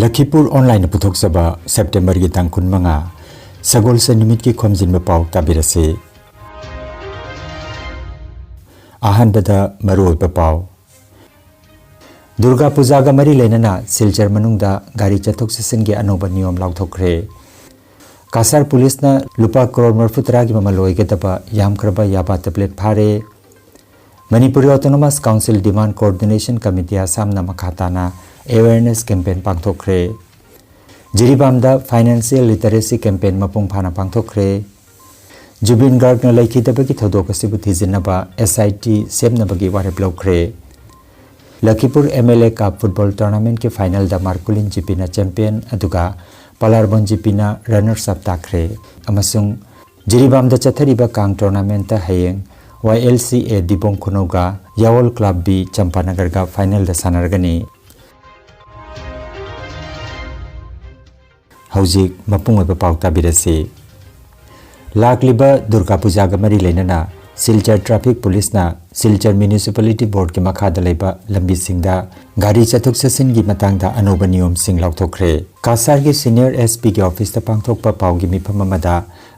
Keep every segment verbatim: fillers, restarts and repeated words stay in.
ꯂꯈꯤꯄꯨꯔ ꯑꯣꯟꯂꯥꯏꯟꯅ ꯄꯨꯊꯣꯛꯆꯕ ꯁꯦꯞꯇꯦꯝꯕꯔꯒꯤ ꯇꯥꯡ ꯀꯨꯟꯃꯉꯥ, ꯁꯒꯣꯜꯁꯦꯟ ꯅꯨꯃꯤꯠꯀꯤ ꯈꯣꯝꯖꯤꯟꯕ ꯄꯥꯎ ꯇꯥꯕꯤꯔꯁꯤ꯫ ꯑꯍꯥꯟꯕꯗ ꯃꯔꯨꯑꯣꯏꯕ ꯄꯥꯎ꯫ ꯗꯨꯔꯒꯥ ꯄꯨꯖꯥꯒ ꯃꯔꯤ ꯂꯩꯅꯅ ꯁꯤꯜꯆꯔ ꯃꯅꯨꯡꯗ ꯒꯥꯔꯤ ꯆꯠꯊꯣꯛ ꯆꯠꯁꯤꯟꯒꯤ ꯑꯅꯧꯕ ꯅꯤꯌꯣꯝ ꯂꯥꯎꯊꯣꯛꯈ꯭ꯔꯦ꯫ ꯀꯥꯁꯥꯔ ꯄꯨꯂꯤꯁꯅ ꯂꯨꯄꯥ ꯀ꯭ꯔꯣꯔ ꯃꯔꯤꯐꯨ ꯇꯔꯥꯒꯤ ꯃꯃꯜ ꯑꯣꯏꯒꯗꯕ ꯌꯥꯝꯈ꯭ꯔꯕ ꯌꯥꯕꯥ ꯇꯦꯕ꯭ꯂꯦꯠ ꯐꯥꯔꯦ꯫ Manipur autonomous council demand coordination committee ꯑꯁꯥꯝꯅ ꯃꯈꯥ ꯇꯥꯅ ꯑꯦꯋꯦꯌꯔꯅꯦꯁ ꯀꯦꯝꯄꯦꯟ ꯄꯥꯡꯊꯣꯛꯈ꯭ꯔꯦ꯫ ꯖꯤꯔꯤꯕꯥꯝꯗ ꯐꯥꯏꯅꯥꯟꯁꯤꯌꯦꯜ ꯂꯤꯇꯔꯦꯁꯤ ꯀꯦꯝꯄꯦꯟ ꯃꯄꯨꯡ ꯐꯥꯅ ꯄꯥꯡꯊꯣꯛꯈ꯭ꯔꯦ꯫ ꯖꯨꯕꯤꯟ ꯒꯥꯔꯒꯅ ꯂꯩꯈꯤꯗꯕꯒꯤ ꯊꯧꯗꯣꯛ ꯑꯁꯤꯕꯨ ꯊꯤꯖꯤꯟꯅꯕ ꯑꯦꯁ ꯑꯥꯏ ꯇꯤ ꯁꯦꯝꯅꯕꯒꯤ ꯋꯥꯔꯦꯞ ꯂꯧꯈ꯭ꯔꯦ꯫ Lakhipur M L A cup football ꯇꯣꯔꯅꯥꯃꯦꯟꯠꯀꯤ ꯐꯥꯏꯅꯦꯜꯗ ꯃꯥꯔꯀꯨꯂꯤꯟ ꯖꯤꯄꯤꯅ ꯆꯦꯝꯄꯤꯌꯟ ꯑꯗꯨꯒ ꯄꯂꯥꯔꯕꯣꯟ ꯖꯤꯄꯤꯅ ꯔꯟꯅꯔꯁ ꯑꯞ ꯇꯥꯈ꯭ꯔꯦ ꯑꯃꯁꯨꯡ ꯖꯤꯔꯤꯕꯥꯝꯗ ꯆꯠꯊꯔꯤꯕ ꯀꯥꯡ ꯇꯣꯔꯅꯥꯃꯦꯟꯠꯇ ꯍꯌꯦꯡ ꯋꯥꯏ ꯑꯦꯜ ꯁꯤ ꯑꯦ ꯗꯤꯕꯣꯡ ꯈꯨꯅꯧꯒ ꯌꯥꯋꯣꯜ ꯀ꯭ꯂꯕ ꯕꯤ ꯆꯝꯄꯥꯅꯒꯔꯒ ꯐꯥꯏꯅꯦꯜꯗ ꯁꯥꯟꯅꯔꯒꯅꯤ꯫ ꯍꯧꯖꯤꯛ ꯃꯄꯨꯡ ꯑꯣꯏꯕ ꯄꯥꯎ ꯇꯥꯕꯤꯔꯁꯤ꯫ ꯂꯥꯛꯂꯤꯕ ꯗꯨꯔꯒꯥ ꯄꯨꯖꯥꯒ ꯃꯔꯤ ꯂꯩꯅꯅ ꯁꯤꯜꯆꯔ ꯇ꯭ꯔꯥꯐꯤꯛ ꯄꯨꯂꯤꯁꯅ ꯁꯤꯜꯆꯔ ꯃ꯭ꯌꯨꯅꯤꯁꯤꯄꯥꯂꯤꯇꯤ ꯕꯣꯔꯗꯀꯤ ꯃꯈꯥꯗ ꯂꯩꯕ ꯂꯝꯕꯤꯁꯤꯡꯗ ꯒꯥꯔꯤ ꯆꯠꯊꯣꯛ ꯆꯠꯁꯤꯟꯒꯤ ꯃꯇꯥꯡꯗ ꯑꯅꯧꯕ ꯅꯤꯌꯣꯝꯁꯤꯡ ꯂꯥꯎꯊꯣꯛꯈ꯭ꯔꯦ꯫ ꯀꯥꯁꯥꯔꯒꯤ ꯁꯤꯅꯤꯌꯔ ꯑꯦꯁ ꯄꯤꯒꯤ ꯑꯣꯐꯤꯁꯇ ꯄꯥꯡꯊꯣꯛꯄ ꯄꯥꯎꯒꯤ ꯃꯤꯐꯝ ꯑꯃꯗ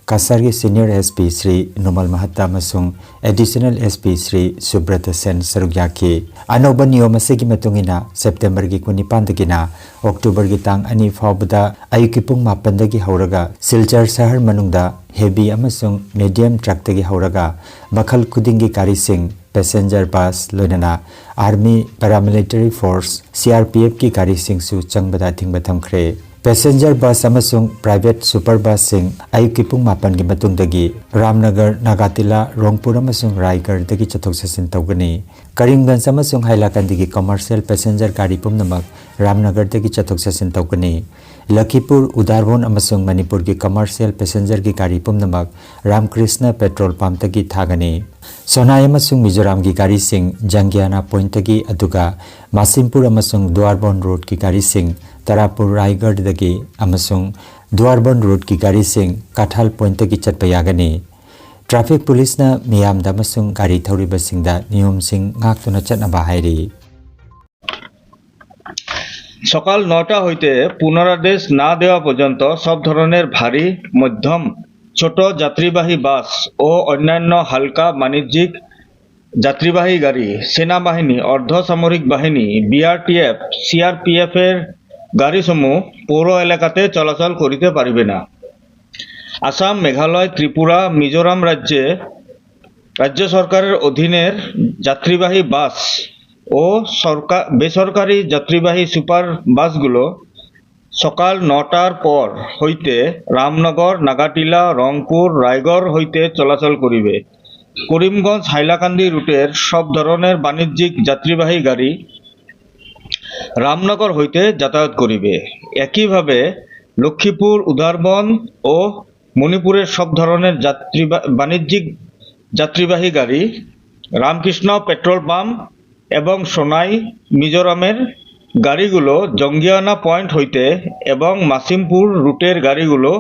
ꯀꯥꯁꯥꯔꯒꯤ ꯁꯤꯅꯤꯌꯔ ꯑꯦꯁ ꯄꯤ ꯁ꯭ꯔꯤ ꯅꯨꯃꯜ ꯃꯍꯠꯇ ꯑꯃꯁꯨꯡ ꯑꯦꯗꯤꯁꯅꯦꯜ ꯑꯦꯁ ꯄꯤ ꯁ꯭ꯔꯤ ꯁꯨꯕ꯭ꯔꯇ ꯁꯦꯟ ꯁꯔꯨꯛ ꯌꯥꯈꯤ꯫ ꯑꯅꯧꯕ ꯅꯤꯌꯣꯝ ꯑꯁꯤꯒꯤ ꯃꯇꯨꯡ ꯏꯟꯅ ꯁꯦꯞꯇꯦꯝꯕꯔꯒꯤ ꯀꯨꯟꯅꯤꯄꯥꯟꯗꯒꯤꯅ ꯑꯣꯛꯇꯣꯕꯔꯒꯤ ꯇꯥꯡ ꯑꯅꯤ ꯐꯥꯎꯕꯗ ꯑꯌꯨꯛꯀꯤ ꯄꯨꯡ ꯃꯥꯄꯟꯗꯒꯤ ꯍꯧꯔꯒ ꯁꯤꯜꯆꯔ ꯁꯍꯔ ꯃꯅꯨꯡꯗ ꯍꯦꯚꯤ ꯑꯃꯁꯨꯡ ꯃꯤꯗꯤꯌꯝ ꯇ꯭ꯔꯛꯇꯒꯤ ꯍꯧꯔꯒ ꯃꯈꯜ ꯈꯨꯗꯤꯡꯒꯤ ꯒꯥꯔꯤꯁꯤꯡ, ꯄꯦꯁꯦꯟꯖꯔ ꯕꯁ, ꯂꯣꯏꯅꯅ army, paramilitary force, C R P ꯑꯦꯐꯀꯤ ꯒꯥꯔꯤꯁꯤꯡꯁꯨ ꯆꯪꯕꯗ ꯑꯊꯤꯡꯕ ꯊꯝꯈ꯭ꯔꯦ꯫ ꯄꯦꯁꯦꯟꯖꯔ ꯕꯁ ꯑꯃꯁꯨꯡ ꯄ꯭ꯔꯥꯏꯚꯦꯠ ꯁꯨꯄꯔ ꯕꯁꯁꯤꯡ ꯑꯌꯨꯛꯀꯤ ꯄꯨꯡ ꯃꯥꯄꯟꯒꯤ ꯃꯇꯨꯡꯗꯒꯤ ꯔꯥꯝꯅꯒꯔ, ꯅꯥꯒꯥꯇꯤꯂꯥ, ꯔꯣꯡꯄꯨꯔ ꯑꯃꯁꯨꯡ ꯔꯥꯏꯒꯔꯗꯒꯤ ꯆꯠꯊꯣꯛ ꯆꯠꯁꯤꯟ ꯇꯧꯒꯅꯤ꯫ ꯀꯔꯤꯝꯒꯟꯖ ꯑꯃꯁꯨꯡ ꯍꯥꯏꯂꯥꯀꯟꯗꯤꯒꯤ ꯀꯃꯔꯁꯤꯌꯦꯜ ꯄꯦꯁꯦꯟꯖꯔ ꯒꯥꯔꯤ ꯄꯨꯝꯅꯃꯛ ꯔꯥꯝꯅꯒꯔꯗꯒꯤ ꯆꯠꯊꯣꯛ ꯆꯠꯁꯤꯟ ꯇꯧꯒꯅꯤ꯫ ꯂꯈꯤꯄꯨꯔ, ꯎꯗꯥꯔꯕꯣꯟ ꯑꯃꯁꯨꯡ ꯃꯅꯤꯄꯨꯔꯒꯤ ꯀꯃꯔꯁꯤꯌꯦꯜ ꯄꯦꯁꯦꯟꯖꯔꯒꯤ ꯒꯥꯔꯤ ꯄꯨꯝꯅꯃꯛ ꯔꯥꯝꯀ꯭ꯔꯤꯁꯅ ꯄꯦꯇ꯭ꯔꯣꯜ ꯄꯝꯞꯇꯒꯤ ꯊꯥꯒꯅꯤ꯫ ꯁꯣꯅꯥꯏ ꯑꯃꯁꯨꯡ ꯃꯤꯖꯣꯔꯥꯝꯒꯤ ꯒꯥꯔꯤꯁꯤꯡ ꯖꯪꯒꯤꯌꯥꯅꯥ ꯄꯣꯏꯟꯠꯇꯒꯤ, ꯑꯗꯨꯒ ꯃꯥꯁꯤꯝꯄꯨꯔ ꯑꯃꯁꯨꯡ ꯗꯨꯋꯥꯔꯕꯣꯟ ꯔꯣꯗꯀꯤ ꯒꯥꯔꯤꯁꯤꯡ ꯇꯔꯥꯄꯨꯔ ꯔꯥꯏꯒꯔꯗꯒꯤ ꯑꯃꯁꯨꯡ ꯗꯨꯋꯥꯔꯕꯣꯟ ꯔꯣꯗꯀꯤ ꯒꯥꯔꯤꯁꯤꯡ ꯀꯊꯥꯜ ꯄꯣꯏꯟꯠꯇꯒꯤ ꯆꯠꯄ ꯌꯥꯒꯅꯤ꯫ ꯇ꯭ꯔꯥꯐꯤꯛ ꯄꯨꯂꯤꯁꯅ ꯃꯤꯌꯥꯝꯗ ꯑꯃꯁꯨꯡ ꯒꯥꯔꯤ ꯊꯧꯔꯤꯕꯁꯤꯡꯗ ꯅꯤꯌꯣꯝꯁꯤꯡ ꯉꯥꯛꯇꯨꯅ ꯆꯠꯅꯕ ꯍꯥꯏꯔꯤ꯫ সকাল নটা হইতে পুনরাদেশ না দেওয়া পর্যন্ত সব ধরনের ভারী, মধ্যম, ছোট যাত্রীবাহী বাস ও অন্যান্য হালকা বাণিজ্যিক যাত্রীবাহী গাড়ি, সেনাবাহিনী, অর্ধসামরিক বাহিনী, বিআরটিএফ, সিআরপিএফ এর গাড়িসমূহ পৌর এলাকাতে চলাচল করিতে পারিবে না। আসাম, মেঘালয়, ত্রিপুরা, মিজোরাম রাজ্যে রাজ্য সরকারের অধীনের যাত্রীবাহী বাস ও সরকার বেসরকারি যাত্রীবাহী সুপার বাসগুলো সকাল নটার পর হইতে রামনগর, নাগাটিলা, রংপুর, রায়গড় হইতে চলাচল করিবে। করিমগঞ্জ হাইলাকান্দি রুটের সব ধরনের বাণিজ্যিক যাত্রীবাহী গাড়ি রামনগর হইতে যাতায়াত করিবে। একইভাবে লক্ষ্মীপুর, উধারবন্দ ও মণিপুরের সব ধরনের যাত্রী বাণিজ্যিক যাত্রীবাহী গাড়ি রামকৃষ্ণ পেট্রোল পাম্প এবং সোনাই মিজোরামের গাড়িগুলো জঙ্গিয়ানা পয়েন্ট হইতে এবং মাসিমপুর রুটের গাড়িগুলো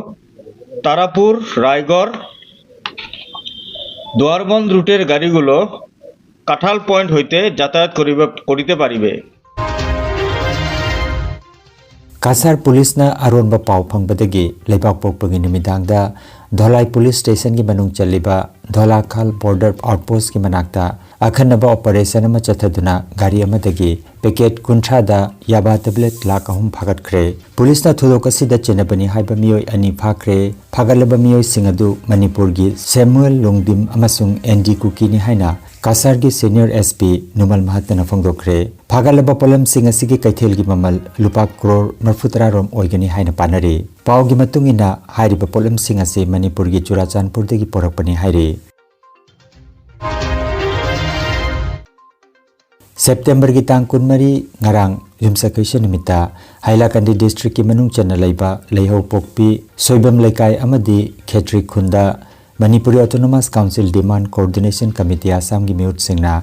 তারাপুর, রায়গড়, দুয়ারবন্দ রুটের গাড়িগুলো কাঠাল পয়েন্ট হইতে যাতায়াত করিবে করিতে পারিবে। ꯀꯁꯥꯔ ꯄꯨꯂꯤꯁꯅ ꯑꯔꯣꯟꯕ ꯄꯥꯎ ꯐꯪꯕꯗꯒꯤ ꯂꯩꯕꯥꯛꯄꯣꯛꯄꯒꯤ ꯅꯨꯃꯤꯗꯥꯡꯗ ꯙꯣꯂꯥꯏ ꯄꯨꯂꯤꯁ ꯁ꯭ꯇꯦꯁꯟꯒꯤ ꯃꯅꯨꯡ ꯆꯜꯂꯤꯕ ꯙꯣꯂꯥꯈꯥꯜ ꯕꯣꯔꯗꯔ ꯑꯥꯎꯠꯄꯣꯁ꯭ꯠꯀꯤ ꯃꯅꯥꯛꯇ ꯑꯈꯟꯅꯕ ꯑꯣꯄꯔꯦꯁꯟ ꯑꯃ ꯆꯠꯊꯗꯨꯅ ꯒꯥꯔꯤ ꯑꯃꯗꯒꯤ ꯄꯦꯀꯦꯠ ꯀꯨꯟꯊ꯭ꯔꯥꯗ ꯌꯥꯕꯥ ꯇꯦꯕ꯭ꯂꯦꯠ ꯂꯥꯈ ꯑꯍꯨꯝ ꯐꯥꯒꯠꯈ꯭ꯔꯦ꯫ ꯄꯨꯂꯤꯁꯅ ꯊꯧꯗꯣꯛ ꯑꯁꯤꯗ ꯆꯦꯟꯅꯕꯅꯤ ꯍꯥꯏꯕ ꯃꯤꯑꯣꯏ ꯑꯅꯤ ꯐꯥꯈ꯭ꯔꯦ꯫ ꯐꯥꯒꯠꯂꯕ ꯃꯤꯑꯣꯏꯁꯤꯡ ꯑꯗꯨ ꯃꯅꯤꯄꯨꯔꯒꯤ ꯁꯦꯃꯨꯑꯦꯜ ꯂꯣꯡꯗꯤꯝ ꯑꯃꯁꯨꯡ ꯑꯦꯟ ꯗꯤ ꯀꯨꯀꯤꯅꯤ ꯍꯥꯏꯅ ꯀꯁꯥꯔꯒꯤ ꯁꯦꯅꯤꯌꯔ ꯑꯦꯁ ꯄꯤ ꯅꯨꯃꯜ ꯃꯍꯠꯇꯅ ꯐꯣꯡꯗꯣꯛꯈ꯭ꯔꯦ꯫ ꯐꯥꯒꯠꯂꯕ ꯄꯣꯠꯂꯝꯁꯤꯡ ꯑꯁꯤꯒꯤ ꯀꯩꯊꯦꯜꯒꯤ ꯃꯃꯜ ꯂꯨꯄꯥ ꯀ꯭ꯔꯣꯔ ꯃꯔꯤꯐꯨꯇꯔꯥ ꯔꯣꯝ ꯑꯣꯏꯒꯅꯤ ꯍꯥꯏꯅ ꯄꯥꯅꯔꯤ꯫ ꯄꯥꯎꯒꯤ ꯃꯇꯨꯡ ꯏꯟꯅ, ꯍꯥꯏꯔꯤꯕ ꯄꯣꯠꯂꯝꯁꯤꯡ ꯑꯁꯤ ꯃꯅꯤꯄꯨꯔꯒꯤ ꯆꯨꯔꯥꯆꯥꯟꯄꯨꯔꯗꯒꯤ ꯄꯨꯔꯛꯄꯅꯤ ꯍꯥꯏꯔꯤ꯫ ꯁꯦꯞꯇꯦꯝꯕꯔꯒꯤ ꯇꯥꯡ ꯀꯨꯟꯃꯔꯤ, ꯉꯔꯥꯡ ꯌꯨꯝꯁꯀꯩꯁ ꯅꯨꯃꯤꯠꯇ ꯍꯥꯏꯂꯥꯀꯟꯗꯤ ꯗꯤꯁꯇ꯭ꯔꯤꯛꯀꯤ ꯃꯅꯨꯡ ꯆꯟꯅ ꯂꯩꯕ ꯂꯩꯍꯧꯄꯣꯛꯄꯤ, ꯁꯣꯏꯕꯝ ꯂꯩꯀꯥꯏ ꯑꯃꯗꯤ ꯈꯦꯇ꯭ꯔꯤ ꯈꯨꯟꯗ Manipuri autonomous council demand coordination committee ꯑꯁꯥꯝꯒꯤ ꯃꯤꯍꯨꯠꯁꯤꯡꯅ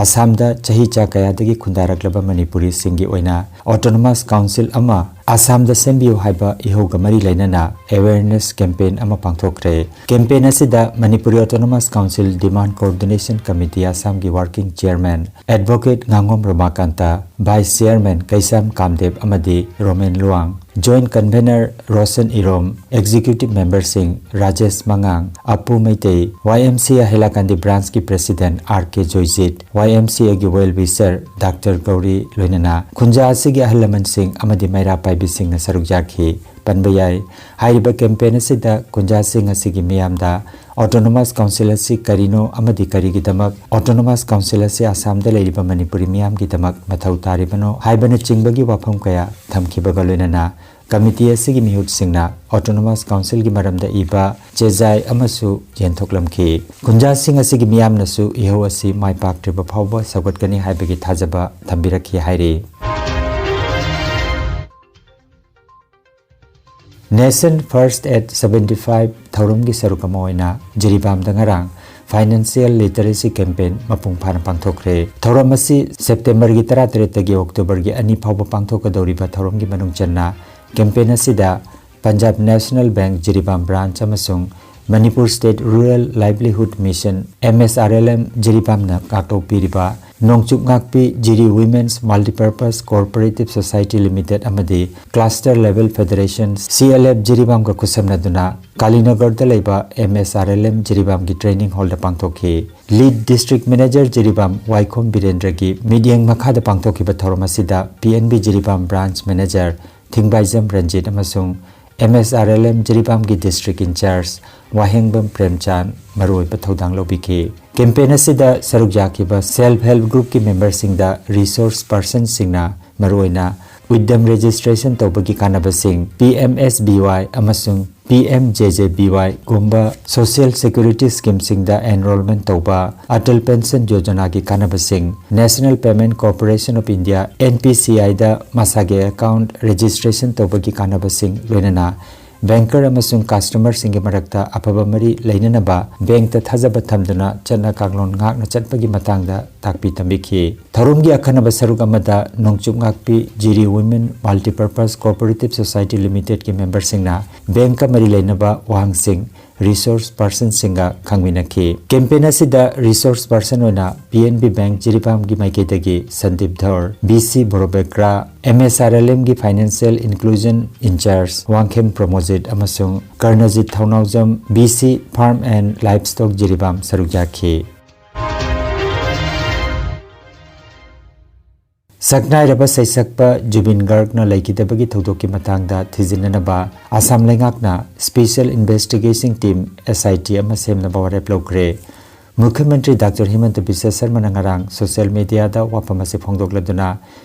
ꯑꯁꯥꯝꯗ ꯆꯍꯤ ꯆꯥ ꯀꯌꯥꯗꯒꯤ ꯈꯨꯟꯗꯥꯔꯛꯂꯕ ꯃꯅꯤꯄꯨꯔꯤꯁꯤꯡꯒꯤ ꯑꯣꯏꯅ ꯑꯣꯇꯣꯅꯣꯃꯁ ꯀꯥꯎꯟꯁꯤꯜ ꯑꯃ ꯑꯁꯥꯝꯗ ꯁꯦꯝꯕꯤꯌꯨ ꯍꯥꯏꯕ ꯏꯍꯧꯒ ꯃꯔꯤ ꯂꯩꯅꯅ awareness campaign ꯑꯃ ꯄꯥꯡꯊꯣꯛꯈ꯭ꯔꯦ꯫ Campaign ꯑꯁꯤꯗ Manipuri Autonomous Council Demand Coordination Committee ꯑꯁꯥꯝꯒꯤ working chairman Advocate ꯉꯥꯉꯣꯝ ꯔꯣꯃꯥꯀꯥꯟꯇ, vice chairman ꯀꯩꯁꯥꯝ ꯀꯥꯝꯗꯦꯕ ꯑꯃꯗꯤ Romen Luwang, joint convener Roshan Irom, executive memberꯁꯤꯡ ꯔꯥꯖꯦꯁ ꯃꯉꯥꯡ, Apu Meitei, Y M C A Hailakandi branchꯀꯤ president R K Joyjit, Y M C Aꯒꯤ well wisher Doctor ꯒꯧꯔꯤ ꯂꯣꯏꯅꯅ ꯈꯨꯟꯖꯥ ꯑꯁꯤꯒꯤ ꯑꯍꯜ ꯂꯃꯟꯁꯤꯡ ꯑꯃꯗꯤ ꯃꯩꯔꯥ ꯄꯥꯏꯕꯤꯁꯤꯡꯅ ꯁꯔꯨꯛ ꯌꯥꯈꯤ꯫ ꯄꯟꯕ ꯌꯥꯏ, ꯍꯥꯏꯔꯤꯕ campaign ꯑꯁꯤꯗ ꯈꯨꯟꯖꯥꯁꯤꯡ ꯑꯁꯤꯒꯤ ꯃꯤꯌꯥꯝꯗ Autonomous Council ꯑꯁꯤ ꯀꯔꯤꯅꯣ ꯑꯃꯗꯤ ꯀꯔꯤꯒꯤꯗꯃꯛ Autonomous Council ꯑꯁꯤ ꯑꯁꯥꯝꯗ ꯂꯩꯔꯤꯕ ꯃꯅꯤꯄꯨꯔꯤ ꯃꯤꯌꯥꯝꯒꯤꯗꯃꯛ ꯃꯊꯧ ꯇꯥꯔꯤꯕꯅꯣ ꯍꯥꯏꯕꯅꯆꯤꯡꯕꯒꯤ ꯋꯥꯐꯝ ꯀꯌꯥ ꯊꯝꯈꯤꯕꯒ ꯂꯣꯏꯅꯅ committee ꯑꯁꯤꯒꯤ ꯃꯤꯍꯨꯠꯁꯤꯡꯅ Autonomous Councilꯒꯤ ꯃꯔꯝꯗ ꯏꯕ ꯆꯦꯖꯥꯏ ꯑꯃꯁꯨ ꯌꯦꯟꯊꯣꯛꯂꯝꯈꯤ꯫ ꯈꯨꯟꯖꯥꯁꯤꯡ ꯑꯁꯤꯒꯤ ꯃꯤꯌꯥꯝꯅꯁꯨ ꯏꯍꯧ ꯑꯁꯤ ꯃꯥꯏ ꯄꯥꯛꯇ꯭ꯔꯤꯕ ꯐꯥꯎꯕ ꯁꯧꯒꯠꯀꯅꯤ ꯍꯥꯏꯕꯒꯤ ꯊꯥꯖꯕ ꯊꯝꯕꯤꯔꯛꯈꯤ ꯍꯥꯏꯔꯤ꯫ Nation First at seventy five ꯊꯧꯔꯝꯒꯤ ꯁꯔꯨꯛ ꯑꯃ ꯑꯣꯏꯅ ꯖꯤꯔꯤꯕꯥꯝꯗ ꯉꯔꯥꯡ Financial Literacy Campaign ꯃꯄꯨꯡ ꯐꯥꯅ ꯄꯥꯡꯊꯣꯛꯈ꯭ꯔꯦ꯫ ꯊꯧꯔꯝ ꯑꯁꯤ Septemberꯒꯤ ꯇꯔꯥꯇꯔꯦꯠꯇꯒꯤ Octoberꯒꯤ ꯑꯅꯤ ꯐꯥꯎꯕ ꯄꯥꯡꯊꯣꯛꯀꯗꯧꯔꯤꯕ ꯊꯧꯔꯝꯒꯤ ꯃꯅꯨꯡ ꯆꯟꯅ campaign ꯑꯁꯤꯗ Punjab National Bank Jiribam branch ꯑꯃꯁꯨꯡ Manipur State Rural Livelihood Mission, M S R L M, ꯖꯤꯔꯤꯕꯥꯝꯅ ꯉꯥꯛꯊꯣꯛꯄꯤꯔꯤꯕ ꯅꯣꯡꯆꯨꯞ ꯉꯥꯛꯄꯤ ꯖꯤꯔꯤ Women's Multipurpose Cooperative Society Limited ꯑꯃꯗꯤ Cluster Level Federation, C L F, ꯖꯤꯔꯤꯕꯥꯝꯒ ꯈꯨꯠꯁꯝꯅꯗꯨꯅ ꯀꯥꯂꯤꯅꯒꯔꯗ ꯂꯩꯕ M S R L M ꯖꯤꯔꯤꯕꯥꯝꯒꯤ training hallꯗ ꯄꯥꯡꯊꯣꯛꯈꯤ꯫ Lead District Manager Jiribam ꯋꯥꯏꯈꯣꯝ ꯕꯤꯔꯦꯟꯗ꯭ꯔꯒꯤ ꯃꯤꯠꯌꯦꯡ ꯃꯈꯥꯗ ꯄꯥꯡꯊꯣꯛꯈꯤꯕ ꯊꯧꯔꯝ ꯑꯁꯤꯗ P N B Jiribam branch manager ꯊꯤꯡꯕꯥꯏꯖꯝ Ranjit ꯑꯃꯁꯨꯡ M S R L M ꯖꯤꯔꯤꯕꯥꯝꯒꯤ district in charge ꯋꯥꯍꯦꯡꯕꯝ ꯄ꯭ꯔꯦꯝꯆꯥꯟ ꯃꯔꯨꯑꯣꯏꯕ ꯊꯧꯗꯥꯡ ꯂꯧꯕꯤꯈꯤ꯫ Campaign ꯑꯁꯤꯗ ꯁꯔꯨꯛ ꯌꯥꯈꯤꯕ self help groupꯀꯤ memberꯁꯤꯡꯗ resource personꯁꯤꯡꯅ ꯃꯔꯨꯑꯣꯏꯅ ꯎꯗ꯭ꯌꯝ registration ꯇꯧꯕꯒꯤ ꯀꯥꯟꯅꯕꯁꯤꯡ, P M S B Y ꯑꯃꯁꯨꯡ P M J J B Y ꯒꯨꯝꯕ social security schemeꯁꯤꯡꯗ enrollment ꯇꯧꯕ, Atal Pension Yojanaꯒꯤ ꯀꯥꯟꯅꯕꯁꯤꯡ, National Payment Corporation of India, N P C Iꯗ ꯃꯁꯥꯒꯤ account registration ꯇꯧꯕꯒꯤ ꯀꯥꯟꯅꯕꯁꯤꯡ, ꯂꯣꯏꯅꯅ ꯕꯦꯡꯀꯔ ꯑꯃꯁꯨꯡ ꯀꯁꯇꯃꯔꯁꯤꯡꯒꯤ ꯃꯔꯛꯇ ꯑꯐꯕ ꯃꯔꯤ ꯂꯩꯅꯅꯕ ꯕꯦꯡꯛꯇ ꯊꯥꯖꯕ ꯊꯝꯗꯨꯅ ꯆꯠꯅ ꯀꯥꯡꯂꯣꯟ ꯉꯥꯛꯅ ꯆꯠꯄꯒꯤ ꯃꯇꯥꯡꯗ ꯇꯥꯛꯄꯤ ꯇꯝꯕꯤꯈꯤ꯫ ꯊꯧꯔꯝꯒꯤ ꯑꯈꯟꯅꯕ ꯁꯔꯨꯛ ꯑꯃꯗ ꯅꯣꯡꯆꯨꯞ ꯉꯥꯛꯄꯤ ꯖꯤꯔꯤ Women Multipurpose Cooperative Society Limitedꯀꯤ ꯃꯦꯝꯕꯔꯁꯤꯡꯅ ꯕꯦꯡꯛꯀ ꯃꯔꯤ ꯂꯩꯅꯕ ꯋꯥꯍꯪꯁꯤꯡ ꯔꯤꯁꯣꯔꯁ ꯄꯔꯁꯟꯁꯤꯡꯒ ꯈꯪꯃꯤꯟꯅꯈꯤ꯫ ꯀꯦꯝꯄꯦꯟ ꯑꯁꯤꯗ ꯔꯤꯁꯣꯔꯁ ꯄꯔꯁꯟ ꯑꯣꯏꯅ ꯄꯤ ꯑꯦꯟ ꯕꯤ ꯕꯦꯡꯛ ꯖꯤꯔꯤꯕꯥꯝꯒꯤ ꯃꯥꯏꯀꯩꯗꯒꯤ Sandeep Dhaur, B C Borobekra, M S R L ꯑꯦꯝꯒꯤ financial inclusion incharge Wangkhem Pramojit ꯑꯃꯁꯨꯡ Karnajit Thounaojam, B C Farm and Livestock ꯖꯤꯔꯤꯕꯥꯝ ꯁꯔꯨꯛ ꯌꯥꯈꯤ꯫ ꯁꯛꯅꯥꯏꯔꯕ ꯁꯩꯁꯛꯄ ꯖꯨꯕꯤꯟ ꯒꯔꯒꯅ ꯂꯩꯈꯤꯗꯕꯒꯤ ꯊꯧꯗꯣꯛꯀꯤ ꯃꯇꯥꯡꯗ ꯊꯤꯖꯤꯟꯅꯅꯕ ꯑꯁꯥꯝ ꯂꯩꯉꯥꯛꯅ ꯁ꯭ꯄꯦꯁꯤꯌꯦꯜ ꯏꯟꯚꯦꯁꯇꯤꯒꯦꯁꯟ ꯇꯤꯝ, ꯑꯦꯁ ꯑꯥꯏ ꯇꯤ, ꯑꯃ ꯁꯦꯝꯅꯕ ꯋꯥꯔꯦꯞ ꯂꯧꯈ꯭ꯔꯦ꯫ ꯃꯨꯈ꯭ꯌ ꯃꯟꯇ꯭ꯔꯤ ꯗꯥꯛꯇꯔ ꯍꯤꯃꯟꯇ ꯕꯤꯁ꯭ꯋ ꯁꯔꯃꯅ ꯉꯔꯥꯡ ꯁꯣꯁꯤꯌꯦꯜ ꯃꯤꯗꯤꯌꯥꯗ ꯋꯥꯐꯝ ꯑꯁꯤ ꯐꯣꯡꯗꯣꯛꯂꯗꯨꯅ,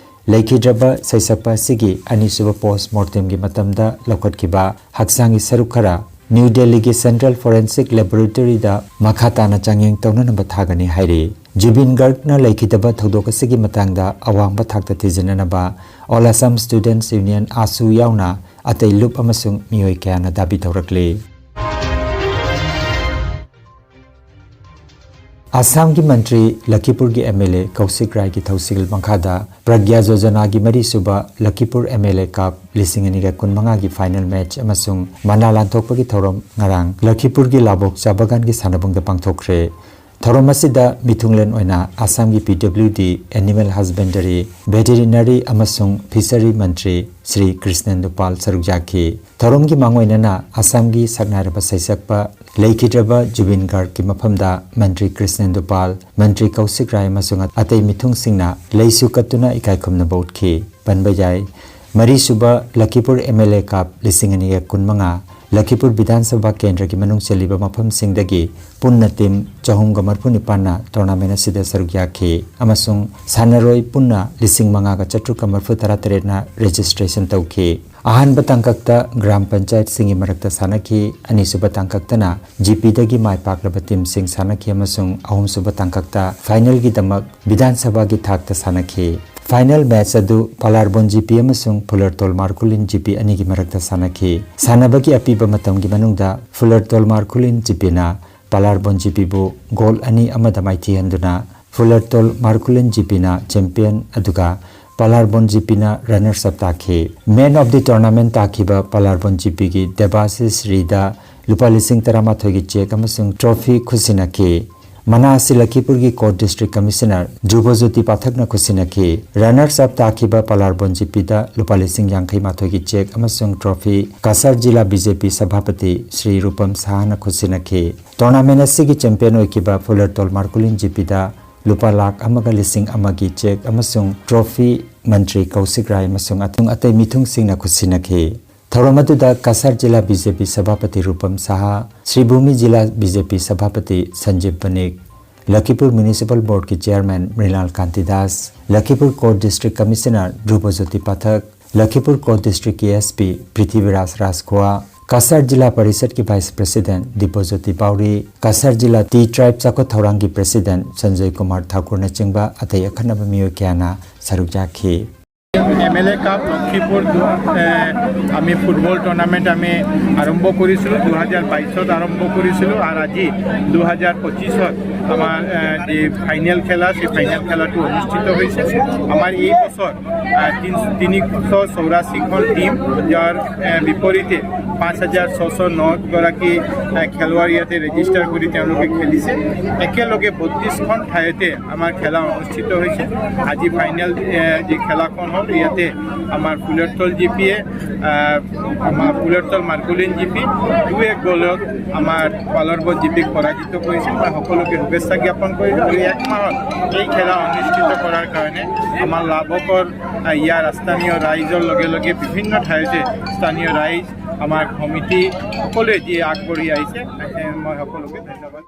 ꯂꯩꯈꯤꯗ꯭ꯔꯕ ꯁꯩꯁꯛꯄ ꯑꯁꯤꯒꯤ ꯑꯅꯤꯁꯨꯕ ꯄꯣꯁ ꯃꯣꯔꯇꯦꯝꯒꯤ ꯃꯇꯝꯗ ꯂꯧꯈꯠꯈꯤꯕ ꯍꯛꯆꯥꯡꯒꯤ ꯁꯔꯨꯛ ꯈꯔ ꯅ꯭ꯌꯨ ꯗꯦꯜꯂꯤꯒꯤ ꯁꯦꯟꯇ꯭ꯔꯦꯜ ꯐꯣꯔꯦꯟꯁꯤꯛ ꯂꯦꯕꯣꯔꯦꯇꯔꯤꯗ ꯃꯈꯥ ꯇꯥꯅ ꯆꯥꯡꯌꯦꯡ ꯇꯧꯅꯅꯕ ꯊꯥꯒꯅꯤ ꯍꯥꯏꯔꯤ꯫ ꯖꯨꯕꯤꯟ ꯒꯔꯒꯅ ꯂꯩꯈꯤꯗꯕ ꯊꯧꯗꯣꯛ ꯑꯁꯤꯒꯤ ꯃꯇꯥꯡꯗ ꯑꯋꯥꯡꯕ ꯊꯥꯛꯇ ꯊꯤꯖꯤꯟꯅꯅꯕ All Assam Students Union, ꯑꯥꯁꯨ, ꯌꯥꯎꯅ ꯑꯇꯩ ꯂꯨꯞ ꯑꯃꯁꯨꯡ ꯃꯤꯑꯣꯏ ꯀꯌꯥꯅ ꯗꯥꯕꯤ ꯇꯧꯔꯛꯂꯤ꯫ ꯑꯁꯥꯝꯒꯤ ꯃꯟꯇ꯭ꯔꯤ ꯂꯈꯤꯄꯨꯔꯒꯤ ꯑꯦꯝ ꯑꯦꯜ ꯑꯦ ꯀꯧꯁꯤꯛ ꯔꯥꯏꯒꯤ ꯊꯧꯁꯤꯜ ꯃꯈꯥꯗ ꯄ꯭ꯔꯒ꯭ꯌꯥ ꯖꯣꯖꯅꯥꯒꯤ ꯃꯔꯤꯁꯨꯕ ꯂꯈꯤꯄꯨꯔ ꯑꯦꯝ ꯑꯦꯜ ꯑꯦ ꯀꯞ ꯂꯤꯁꯤꯡ ꯑꯅꯤꯒ ꯀꯨꯟꯃꯉꯥꯒꯤ ꯐꯥꯏꯅꯦꯜ ꯃꯦꯆ ꯑꯃꯁꯨꯡ ꯃꯅꯥ ꯂꯥꯟꯊꯣꯛꯄꯒꯤ ꯊꯧꯔꯝ ꯉꯔꯥꯡ ꯂꯈꯤꯄꯨꯔꯒꯤ ꯂꯥꯕꯣꯛ ꯆꯥ ꯕꯒꯥꯟꯒꯤ ꯁꯥꯟꯅꯕꯨꯡꯗ ꯄꯥꯡꯊꯣꯛꯈ꯭ꯔꯦ꯫ ꯊꯧꯔꯝ ꯑꯁꯤꯗ ꯃꯤꯊꯨꯡꯂꯦꯟ ꯑꯣꯏꯅ ꯑꯁꯥꯝꯒꯤ ꯄꯤ ꯗꯕ꯭ꯂꯤꯎ ꯗꯤ, ꯑꯦꯅꯤꯃꯦꯜ ꯍꯁꯕꯦꯟꯗꯔꯤ, ꯚꯦꯇꯦꯔꯤꯅꯔꯤ ꯑꯃꯁꯨꯡ ꯐꯤꯁꯔꯤ ꯃꯟꯇ꯭ꯔꯤ ꯁ꯭ꯔꯤ ꯀ꯭ꯔꯤꯁꯅꯦꯟꯗꯨ ꯄꯥꯜ ꯁꯔꯨꯛ ꯌꯥꯈꯤ꯫ ꯊꯧꯔꯝꯒꯤ ꯃꯥꯡꯑꯣꯏꯅꯅ ꯑꯁꯥꯝꯒꯤ ꯁꯛꯅꯥꯏꯔꯕ ꯁꯩꯁꯛꯄ ꯂꯩꯈꯤꯗ꯭ꯔꯕ ꯖꯨꯕꯤꯟ ꯒꯥꯔꯒꯀꯤ ꯃꯐꯝꯗ ꯃꯟꯇ꯭ꯔꯤ ꯀ꯭ꯔꯤꯁꯅꯦꯟꯗꯨ ꯄꯥꯜ, ꯃꯟꯇ꯭ꯔꯤ ꯀꯧꯁꯤꯛ ꯔꯥꯏ ꯑꯃꯁꯨꯡ ꯑꯇꯩ ꯃꯤꯊꯨꯡꯁꯤꯡꯅ ꯂꯩꯁꯨ ꯀꯠꯇꯨꯅ ꯏꯀꯥꯏ ꯈꯨꯝꯅꯕ ꯎꯠꯈꯤ꯫ ꯄꯟꯕ ꯌꯥꯏ, ꯃꯔꯤꯁꯨꯕ ꯂꯈꯤꯄꯨꯔ ꯑꯦꯝ ꯑꯦꯜ ꯑꯦ ꯀꯞ ꯂꯤꯁꯤꯡ ꯑꯅꯤꯒ ꯀꯨꯟꯃꯉꯥ ꯂꯈꯤꯄꯨꯔ ꯕꯤꯙꯥꯟ ꯁꯚꯥ ꯀꯦꯟꯗ꯭ꯔꯒꯤ ꯃꯅꯨꯡ ꯆꯜꯂꯤꯕ ꯃꯐꯝꯁꯤꯡꯗꯒꯤ ꯄꯨꯟꯅ ꯇꯤꯝ ꯆꯍꯨꯝꯒ ꯃꯔꯤꯐꯨ ꯅꯤꯄꯥꯟꯅ ꯇꯣꯔꯅꯥꯃꯦꯟ ꯑꯁꯤꯗ ꯁꯔꯨꯛ ꯌꯥꯈꯤ ꯑꯃꯁꯨꯡ ꯁꯥꯟꯅꯔꯣꯏ ꯄꯨꯟꯅ ꯂꯤꯁꯤꯡ ꯃꯉꯥꯒ ꯆꯥꯇ꯭ꯔꯨꯛꯀ ꯃꯔꯤꯐꯨ ꯇꯔꯥ ꯇꯔꯦꯠꯅ ꯔꯦꯖꯤꯁꯇ꯭ꯔꯦꯁꯟ ꯇꯧꯈꯤ꯫ ꯑꯍꯥꯟꯕ ꯇꯥꯡꯀꯛꯇ ꯒ꯭ꯔꯥꯝ ꯄꯟꯆꯥꯌꯠꯁꯤꯡꯒꯤ ꯃꯔꯛꯇ ꯁꯥꯟꯅꯈꯤ, ꯑꯅꯤꯁꯨꯕ ꯇꯥꯡꯀꯛꯇꯅ ꯖꯤ ꯄꯤꯗꯒꯤ ꯃꯥꯏ ꯄꯥꯛꯂꯕ ꯇꯤꯝꯁꯤꯡ ꯁꯥꯟꯅꯈꯤ ꯑꯃꯁꯨꯡ ꯑꯍꯨꯝꯁꯨꯕ ꯇꯥꯡꯀꯛꯇ ꯐꯥꯏꯅꯦꯜꯒꯤꯗꯃꯛ ꯕꯤꯙꯥꯟ ꯁꯚꯥꯒꯤ ꯊꯥꯛꯇ ꯁꯥꯟꯅꯈꯤ꯫ Final match ꯑꯗꯨ ꯄꯥꯂꯥꯔꯕꯣꯟ ꯖꯤ ꯄꯤ ꯑꯃꯁꯨꯡ ꯐꯨꯂꯔꯇꯣꯜ ꯃꯥꯔꯀꯨꯂꯤꯟ ꯖꯤ ꯄꯤ ꯑꯅꯤꯒꯤ ꯃꯔꯛꯇ ꯁꯥꯟꯅꯈꯤ꯫ ꯁꯥꯟꯅꯕꯒꯤ ꯑꯄꯤꯕ ꯃꯇꯝꯒꯤ ꯃꯅꯨꯡꯗ ꯐꯨꯂꯔꯇꯣꯜ ꯃꯥꯔꯀꯨꯂꯤꯟ ꯖꯤ ꯄꯤꯅ ꯄꯥꯂꯥꯔꯕꯣꯟ ꯖꯤ ꯄꯤꯕꯨ ꯒꯣꯜ ꯑꯅꯤ ꯑꯃꯗ ꯃꯥꯏꯊꯤꯍꯟꯗꯨꯅ ꯐꯨꯂꯔꯇꯣꯜ ꯃꯥꯔꯀꯨꯂꯤꯟ ꯖꯤ ꯄꯤꯅ ꯆꯦꯝꯄꯤꯌꯟ ꯑꯗꯨꯒ ꯄꯥꯂꯥꯔꯕꯣꯟ ꯖꯤ ꯄꯤꯅ ꯔꯅꯔꯁ ꯑꯞ ꯇꯥꯈꯤ꯫ ꯃꯦꯟ ꯑꯣꯐ ꯗꯤ ꯇꯣꯔꯅꯥꯃꯦꯟ ꯇꯥꯈꯤꯕ ꯄꯥꯂꯥꯔꯕꯣꯟ ꯖꯤ ꯄꯤꯒꯤ ꯗꯦꯕꯥꯁꯤꯁ ꯔꯤꯗ ꯂꯨꯄꯥ ꯂꯤꯁꯤꯡ ꯇꯔꯥꯃꯥꯊꯣꯏꯒꯤ ꯆꯦꯛ ꯑꯃꯁꯨꯡ ꯇ꯭ꯔꯣꯐꯤ ꯈꯨꯠꯁꯤꯟꯅꯈꯤ꯫ ꯃꯅꯥ ꯑꯁꯤ ꯂꯈꯤꯄꯨꯔꯒꯤ ꯀꯣꯔꯠ ꯗꯤꯁꯇ꯭ꯔꯤꯛ ꯀꯃꯤꯁꯅꯔ ꯙ꯭ꯔꯨꯕꯖꯣꯇꯤ ꯄꯥꯊꯛꯅ ꯈꯨꯠꯁꯤꯟꯅꯈꯤ꯫ ꯔꯅꯔꯁ ꯑꯞ ꯇꯥꯈꯤꯕ ꯄꯥꯂꯥꯔꯕꯣꯟ ꯖꯤ ꯄꯤꯗ ꯂꯨꯄꯥ ꯂꯤꯁꯤꯡ ꯌꯥꯡꯈꯩ ꯃꯥꯊꯣꯏꯒꯤ ꯆꯦꯛ ꯑꯃꯁꯨꯡ ꯇ꯭ꯔꯣꯐꯤ ꯀꯁꯥꯔ ꯖꯤꯂꯥ ꯕꯤ ꯖꯦ ꯄꯤ ꯁꯚꯥꯄꯇꯤ ꯁ꯭ꯔꯤ ꯔꯨꯄꯝ ꯁꯍꯥꯅ ꯈꯨꯠꯁꯤꯟꯅꯈꯤ꯫ ꯇꯣꯔꯅꯥꯃꯦꯟ ꯑꯁꯤꯒꯤ ꯆꯦꯝꯄꯤꯌꯟ ꯑꯣꯏꯈꯤꯕ ꯐꯨꯂꯔꯇꯣꯜ ꯃꯥꯔꯀꯨꯂꯤꯟ ꯖꯤ ꯄꯤꯗ ꯂꯨꯄꯥ ꯂꯥꯈ ꯑꯃꯒ ꯂꯤꯁꯤꯡ ꯑꯃꯒꯤ ꯆꯦꯛ ꯑꯃꯁꯨꯡ ꯇ꯭ꯔꯣꯐꯤ ꯃꯟꯇ꯭ꯔꯤ ꯀꯧꯁꯤꯛ ꯔꯥꯏ ꯑꯃꯁꯨꯡ ꯑꯇꯩ ꯃꯤꯊꯨꯡꯁꯤꯡꯅ ꯈꯨꯠꯁꯤꯟꯅꯈꯤ꯫ ꯊꯧꯔꯝ ꯑꯗꯨꯗ ꯀꯁꯥꯔ ꯖꯤꯂꯥ ꯕꯤ ꯖꯦ ꯄꯤ ꯁꯚꯥꯄꯇꯤ ꯔꯨꯄꯝ ꯁꯍꯥ, ꯁ꯭ꯔꯤꯚꯨꯃꯤ ꯖꯤꯂꯥ ꯕꯤ ꯖꯦ ꯄꯤ ꯁꯚꯥꯄꯇꯤ ꯁꯟꯖꯤꯕ ꯕꯅꯤꯛ, ꯂꯈꯤꯄꯨꯔ ꯃ꯭ꯌꯨꯅꯤꯁꯤꯄꯥꯜ ꯕꯣꯔꯗꯀꯤ chairman Mrinal Kantidas, Lakhipur court district commissioner Dhrubajyoti Pathak, Lakhipur court ꯗꯤꯁꯇ꯭ꯔꯤꯛꯀꯤ ꯑꯦꯁ ꯄꯤ ꯄ꯭ꯔꯤꯊꯤꯕꯤꯔꯥꯖ ꯔꯥꯖꯈꯣꯋꯥ, ꯀꯁꯥꯔ ꯖꯤꯂꯥ ꯄꯔꯤꯁꯠꯀꯤ ꯚꯥꯏꯁ ꯄ꯭ꯔꯦꯁꯤꯗꯦꯟꯠ ꯗꯤꯄꯣꯖꯣꯇꯤ ꯄꯥꯎꯔꯤ, ꯀꯁꯥꯔ ꯖꯤꯂꯥ ꯇꯤ ꯇ꯭ꯔꯥꯏꯕ ꯆꯥꯎꯈꯠ ꯊꯧꯔꯥꯡꯒꯤ ꯄ꯭ꯔꯦꯁꯤꯗꯦꯟꯠ ꯁꯟꯖꯣꯏ ꯀꯨꯃꯥꯔ ꯊꯥꯀꯨꯔꯅꯆꯤꯡꯕ ꯑꯇꯩ ꯑꯈꯟꯅꯕ ꯃꯤꯑꯣꯏ ꯀꯌꯥꯅ ꯁꯔꯨꯛ ꯌꯥꯈꯤ꯫ এম এল এ কাপ লক্ষীপুৰ দু- এ, আমি ফুটবল টুৰ্ণামেণ্ট আমি আৰম্ভ কৰিছিলোঁ, দুহেজাৰ বাইছত আৰম্ভ কৰিছিলোঁ আৰু আজি দুহেজাৰ পঁচিছত আমাৰ এ, যি ফাইনেল খেলা, সেই ফাইনেল খেলাটো অনুষ্ঠিত হৈছে। আমাৰ এই বছৰ আ, তিন- তিনিশ চৌৰাশীখন টিম, যাৰ এ, বিপৰীতে পাঁচ হাজাৰ ছশ ন গৰাকী এ, খেলুৱৈ ইয়াতে ৰেজিষ্টাৰ কৰি তেওঁলোকে খেলিছে। একেলগে বত্ৰিশখন ঠাইতে আমাৰ খেলা অনুষ্ঠিত হৈছে। আজি ফাইনেল এ, যি খেলাখন হ'ল, ইয়াতে আমাৰ ফুলেৰতল জি পিয়ে আ, আমাৰ ফুলেৰতল মাৰ্কুলিন জি পি দুই এক গ'লত আমাৰ পালৰবত জি পিক পৰাজিত কৰিছে। মই সকলোকে শুভেচ্ছা জ্ঞাপন কৰিলোঁ আৰু এক মাহত এই খেলা অনুষ্ঠিত কৰাৰ কাৰণে আমাৰ লাভকৰ আ, ইয়াৰ স্থানীয় ৰাইজৰ লগে লগে বিভিন্ন ঠাইতে স্থানীয় ৰাইজ, আমাৰ সমিতি সকলোৱে যি আগবাঢ়ি আহিছে, তাকে মই সকলোকে ধন্যবাদ।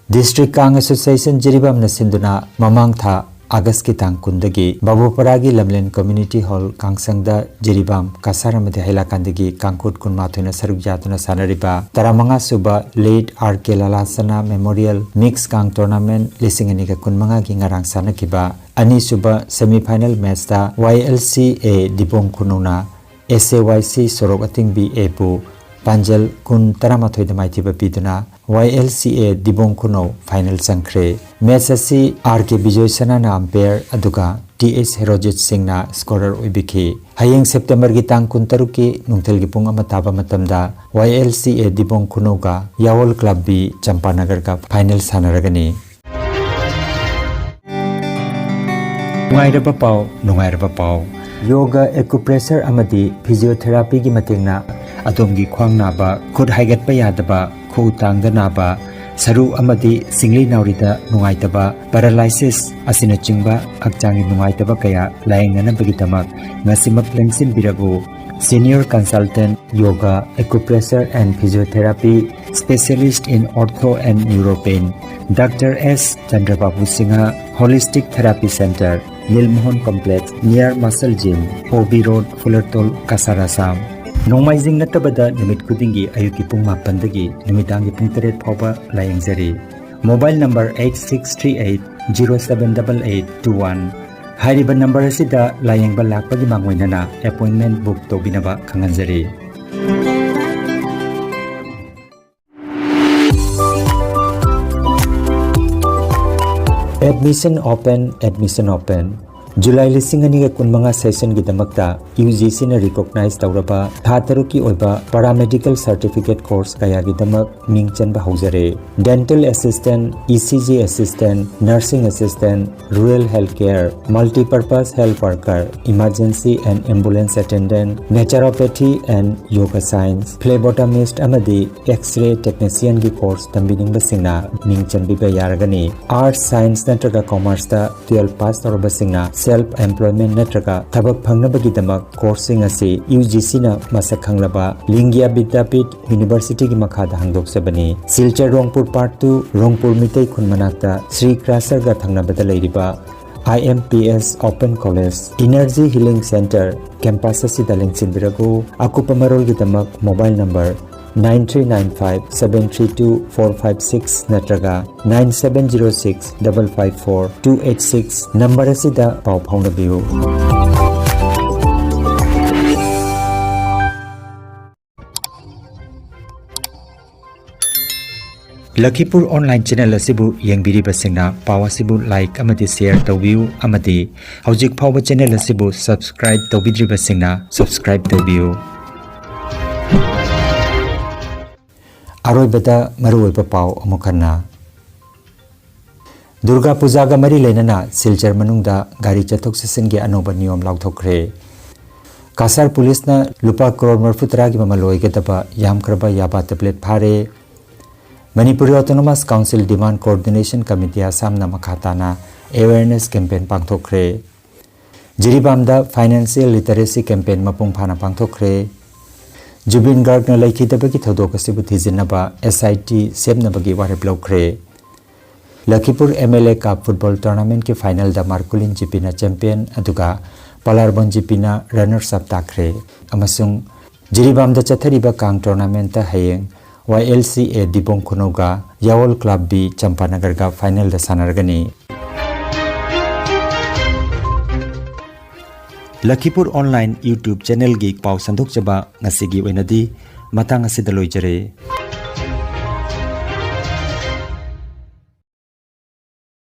District Kang Association ꯖꯤꯔꯤꯕꯥꯝꯅ ꯁꯤꯟꯗꯨꯅ ꯃꯃꯥꯡ ꯊꯥ ꯑꯥꯒꯁꯀꯤ ꯇꯥꯡ ꯀꯨꯟꯗꯒꯤ ꯕꯥꯕꯨꯄꯔꯥꯒꯤ ꯂꯝꯂꯦꯟ ꯀꯝꯃ꯭ꯌꯨꯅꯤꯇꯤ ꯍꯣꯜ ꯀꯥꯡꯁꯪꯗ ꯖꯤꯔꯤꯕꯥꯝ ꯀꯁꯥꯔ ꯑꯃꯗꯤ ꯍꯩꯂꯥꯀꯥꯟꯗꯒꯤ ꯀꯥꯡꯈꯨꯠ ꯀꯨꯟꯃꯥꯊꯣꯏꯅ ꯁꯔꯨꯛ ꯌꯥꯗꯨꯅ ꯁꯥꯟꯅꯔꯤꯕ ꯇꯔꯥꯃꯉꯥ ꯁꯨꯕ ꯂꯦꯠ ꯑꯥꯔ ꯀꯦ ꯂꯥꯂꯥꯁꯅꯥ ꯃꯦꯃꯣꯔꯤꯌꯦꯜ ꯃꯤꯛꯁ ꯀꯥꯡ ꯇꯣꯔꯅꯥꯃꯦꯟ ꯂꯤꯁꯤꯡ ꯑꯅꯤꯒ ꯀꯨꯟꯃꯉꯥꯒꯤ ꯉꯔꯥꯡ ꯁꯥꯟꯅꯈꯤꯕ ꯑꯅꯤꯁꯨꯕ ꯁꯦꯃꯤꯐꯥꯏꯅꯦꯜ ꯃꯦꯠꯆꯇ ꯋꯥꯏ ꯑꯦꯜ ꯁꯤ ꯑꯦ ꯗꯤꯕꯣꯡ ꯈꯨꯅꯧꯅ ꯑꯦꯁ ꯑꯦ ꯋꯥꯏ ꯁꯤ ꯁꯣꯔꯣꯛ ꯑꯇꯤꯡꯕꯤ ꯑꯦꯕꯨ ꯄꯥꯟꯖꯜ ꯀꯨꯟ ꯇꯔꯥꯃꯥꯊꯣꯏꯗ ꯃꯥꯏꯊꯤꯕ ꯄꯤꯗꯨꯅ ꯋꯥꯏ ꯑꯦꯜ ꯁꯤ ꯑꯦ ꯗꯤꯕꯣꯡ ꯈꯨꯅꯧ ꯐꯥꯏꯅꯦꯜ ꯆꯪꯈ꯭ꯔꯦ꯫ ꯃꯦꯠꯆ ꯑꯁꯤ ꯑꯥꯔ ꯀꯦ ꯕꯤꯖꯣꯏ ꯁꯅꯥꯅ ꯑꯝꯄꯦꯌꯔ ꯑꯗꯨꯒ ꯇꯤ ꯑꯦꯁ ꯍꯦꯔꯣꯖꯤꯠ ꯁꯤꯡꯅ ꯁ꯭ꯀꯣꯔꯔ ꯑꯣꯏꯕꯤꯈꯤ꯫ ꯍꯌꯦꯡ ꯁꯦꯞꯇꯦꯝꯕꯔꯒꯤ ꯇꯥꯡ ꯀꯨꯟꯇꯔꯨꯛꯀꯤ ꯅꯨꯡꯊꯤꯜꯒꯤ ꯄꯨꯡ ꯑꯃ ꯇꯥꯕ ꯃꯇꯝꯗ ꯋꯥꯏ ꯑꯦꯜ ꯁꯤ ꯑꯦ ꯗꯤꯕꯣꯡ ꯈꯨꯅꯧꯒ ꯌꯥꯋꯜ ꯀ꯭ꯂꯕ ꯕꯤ ꯆꯝꯄꯥꯅꯒꯔꯒ ꯐꯥꯏꯅꯦꯜ ꯁꯥꯟꯅꯔꯒꯅꯤ꯫ ꯅꯨꯡꯉꯥꯏꯔꯕ ꯄꯥꯎ, ꯅꯨꯡꯉꯥꯏꯔꯕ ꯄꯥꯎ꯫ ꯌꯣꯒ, ꯑꯦꯀꯨꯄ꯭ꯔꯦꯁꯔ ꯑꯃꯗꯤ ꯐꯤꯖꯤꯑꯣꯊꯦꯔꯥꯄꯤꯒꯤ ꯃꯇꯦꯡꯅ ꯑꯗꯣꯝꯒꯤ ꯈ꯭ꯋꯥꯡ ꯅꯥꯕ, ꯈꯨꯠ ꯍꯥꯏꯒꯠꯄ ꯌꯥꯗꯕ, ꯈꯨꯎ ꯇꯥꯡꯗ ꯅꯥꯕ, ꯁꯔꯨ ꯑꯃꯗꯤ ꯁꯤꯡꯂꯤ ꯅꯥꯎꯔꯤꯗ ꯅꯨꯡꯉꯥꯏꯇꯕ, ꯄꯦꯔꯥꯂꯥꯏꯁꯤꯁ ꯑꯁꯤꯅꯆꯤꯡꯕ ꯍꯛꯆꯥꯡꯒꯤ ꯅꯨꯡꯉꯥꯏꯇꯕ ꯀꯌꯥ ꯂꯥꯌꯦꯡꯅꯅꯕꯒꯤꯗꯃꯛ ꯉꯁꯤꯃꯛ ꯂꯦꯡꯁꯤꯟꯕꯤꯔꯛꯎ꯫ Senior Consultant, Yoga, Acupressure and Physiotherapy, Specialist in Ortho and Neuropain, Doctor S Chandrababu Singha, Holistic Therapy Center, Lilmohon Complex, near Muscle Gym, O B Road, Fulertol, Kasar, Assam. ꯅꯣꯡꯃꯥꯏꯖꯤꯡ ꯅꯠꯇꯕꯗ ꯅꯨꯃꯤꯠ ꯈꯨꯗꯤꯡꯒꯤ ꯑꯌꯨꯛꯀꯤ ꯄꯨꯡ ꯃꯥꯄꯟꯗꯒꯤ ꯅꯨꯃꯤꯗꯥꯡꯒꯤ ꯄꯨꯡ ꯇꯔꯦꯠ ꯐꯥꯎꯕ ꯂꯥꯌꯦꯡꯖꯔꯤ꯫ Mobile number eight six three eight zero seven double eight two one꯫ ꯍꯥꯏꯔꯤꯕ ꯅꯝꯕꯔ ꯑꯁꯤꯗ ꯂꯥꯌꯦꯡꯕ ꯂꯥꯛꯄꯒꯤ ꯃꯥꯡꯑꯣꯏꯅꯅ ꯑꯦꯄꯣꯏꯟꯃꯦꯟ ꯕꯨꯛ ꯇꯧꯕꯤꯅꯕ ꯈꯪꯍꯟꯖꯔꯤ꯫ Admission open, admission open꯫ July ꯂꯤꯁꯤꯡ ꯑꯅꯤꯒ ꯀꯨꯟꯃꯉꯥ ꯁꯦꯁꯟꯒꯤꯗꯃꯛꯇ ꯌꯨ ꯖꯤ ꯁꯤꯅ ꯔꯤꯀꯣꯛꯅꯥꯏꯖ ꯇꯧꯔꯕ ꯊꯥ ꯇꯔꯨꯛꯀꯤ ꯑꯣꯏꯕ ꯄꯦꯔꯥꯃꯦꯗꯤꯀꯦꯜ ꯁꯔꯇꯤꯐꯤꯀꯦꯠ ꯀꯣꯔꯁ ꯀꯌꯥꯒꯤꯗꯃꯛ ꯃꯤꯡ ꯆꯟꯕ ꯍꯧꯖꯔꯦ꯫ Dental Assistant, E C G Assistant, Nursing Assistant, Rural Health Care, Multipurpose Health Worker, Emergency and Ambulance Attendant, Naturopathy and Yoga Science, Phlebotomist ꯑꯃꯗꯤ X-ray Technicianꯒꯤ ꯀꯣꯔꯁ ꯇꯝꯕꯤꯅꯤꯡꯕꯁꯤꯡꯅ ꯃꯤꯡ ꯆꯟꯕꯤꯕ ꯌꯥꯔꯒꯅꯤ꯫ Arts, science ꯅꯠꯇ꯭ꯔꯒ ꯀꯣꯃꯔꯁꯇ ꯇꯨꯌꯦꯜꯐ pass ꯇꯧꯔꯕꯁꯤꯡꯅ self employment ꯅꯠꯇ꯭ꯔꯒ ꯊꯕꯛ ꯐꯪꯅꯕꯒꯤꯗꯃꯛ ꯀꯣꯔꯁꯁꯤꯡ ꯑꯁꯤ ꯌꯨ ꯖꯤ ꯁꯤꯅ ꯃꯁꯛ ꯈꯪꯂꯕ ꯂꯤꯡꯒ꯭ꯌꯥ ꯕꯤꯗ꯭ꯌꯥꯄꯤꯊ ꯌꯨꯅꯤꯚꯔꯁꯤꯇꯤꯒꯤ ꯃꯈꯥꯗ ꯍꯥꯡꯗꯣꯛꯆꯕꯅꯤ꯫ ꯁꯤꯜꯆꯔ ꯔꯣꯡꯄꯨꯔ ꯄꯥꯔꯠ ꯇꯨ, ꯔꯣꯡꯄꯨꯔ ꯃꯤꯇꯩ ꯈꯨꯟ ꯃꯅꯥꯛꯇ ꯁ꯭ꯔꯤ ꯀ꯭ꯔꯥꯁꯔꯒ ꯊꯪꯅꯕꯗ ꯂꯩꯔꯤꯕ I M P S Open College Energy Healing Center campus ꯑꯁꯤꯗ ꯂꯦꯡꯁꯤꯟꯕꯤꯔꯛꯎ꯫ ꯑꯀꯨꯞꯄ ꯃꯔꯣꯜꯒꯤꯗꯃꯛ mobile number nine three nine five seven three two four five six ꯅꯠꯇ꯭ꯔꯒ nine seven zero six double five four two eight six number ꯑꯁꯤꯗ ꯄꯥꯎ ꯐꯥꯎꯅꯕꯤꯌꯨ꯫ ꯂꯈꯤꯄꯨꯔ online channel ꯑꯁꯤꯕꯨ ꯌꯦꯡꯕꯤꯔꯤꯕꯁꯤꯡꯅ ꯄꯥꯎ ꯑꯁꯤꯕꯨ like ꯑꯃꯗꯤ share ꯇꯧꯕꯤꯌꯨ ꯑꯃꯗꯤ ꯍꯧꯖꯤꯛ ꯐꯥꯎꯕ channel ꯑꯁꯤꯕꯨ subscribe ꯇꯧꯕꯤꯗ꯭ꯔꯤꯕꯁꯤꯡꯅ subscribe ꯇꯧꯕꯤꯌꯨ꯫ ꯑꯔꯣꯏꯕꯗ ꯃꯔꯨꯑꯣꯏꯕ ꯄꯥꯎ ꯑꯃꯨꯛ ꯍꯟꯅ꯫ ꯗꯨꯔꯒꯥ ꯄꯨꯖꯥꯒ ꯃꯔꯤ ꯂꯩꯅꯅ ꯁꯤꯜꯆꯔ ꯃꯅꯨꯡꯗ ꯒꯥꯔꯤ ꯆꯠꯊꯣꯛ ꯆꯠꯁꯤꯟꯒꯤ ꯑꯅꯧꯕ ꯅꯤꯌꯣꯝ ꯂꯥꯎꯊꯣꯛꯈ꯭ꯔꯦ꯫ ꯀꯁꯥꯔ ꯄꯨꯂꯤꯁꯅ ꯂꯨꯄꯥ ꯀ꯭ꯔꯣꯔ ꯃꯔꯤꯐꯨ ꯇꯔꯥꯒꯤ ꯃꯃꯜ ꯑꯣꯏꯒꯗꯕ ꯌꯥꯝꯈ꯭ꯔꯕ ꯌꯥꯕꯥ tablet ꯐꯥꯔꯦ꯫ Manipur Autonomous Council Demand Coordination Committee ꯑꯁꯥꯝꯅ ꯃꯈꯥ ꯇꯥꯅ awareness campaign ꯄꯥꯡꯊꯣꯛꯈ꯭ꯔꯦ꯫ ꯖꯤꯔꯤꯕꯥꯝꯗ financial literacy campaign ꯃꯄꯨꯡ ꯐꯥꯅ ꯄꯥꯡꯊꯣꯛꯈ꯭ꯔꯦ꯫ ꯖꯨꯕꯤꯟ ꯒꯥꯔꯒꯅ ꯂꯩꯈꯤꯗꯕꯒꯤ ꯊꯧꯗꯣꯛ ꯑꯁꯤꯕꯨ ꯊꯤꯖꯤꯟꯅꯕ S I T ꯁꯦꯝꯅꯕꯒꯤ ꯋꯥꯔꯦꯞ ꯂꯧꯈ꯭ꯔꯦ꯫ ꯂꯈꯤꯄꯨꯔ M L A Cup football tournamentꯀꯤ finalꯗ ꯃꯥꯔꯀꯨꯂꯤꯟ G Pꯅ champion ꯑꯗꯨꯒ ꯄꯂꯥꯔꯕꯣꯟ G Pꯅ runners up ꯇꯥꯈ꯭ꯔꯦ ꯑꯃꯁꯨꯡ ꯖꯤꯔꯤꯕꯥꯝꯗ ꯆꯠꯊꯔꯤꯕ ꯀꯥꯡ tournamentꯇ ꯍꯌꯦꯡ Y L C A ꯗꯤꯕꯣꯡ ꯈꯨꯅꯧꯒ ꯌꯥꯋꯣꯜ Club B ꯆꯝꯄꯥꯅꯒꯔꯒ finalꯗ ꯁꯥꯟꯅꯔꯒꯅꯤ꯫ ꯂꯈꯤꯄꯨꯔ online YouTube channelꯒꯤ ꯄꯥꯎ ꯁꯟꯗꯣꯛꯆꯕ ꯉꯁꯤꯒꯤ ꯑꯣꯏꯅꯗꯤ ꯃꯇꯥꯡ ꯑꯁꯤꯗ ꯂꯣꯏꯖꯔꯦ꯫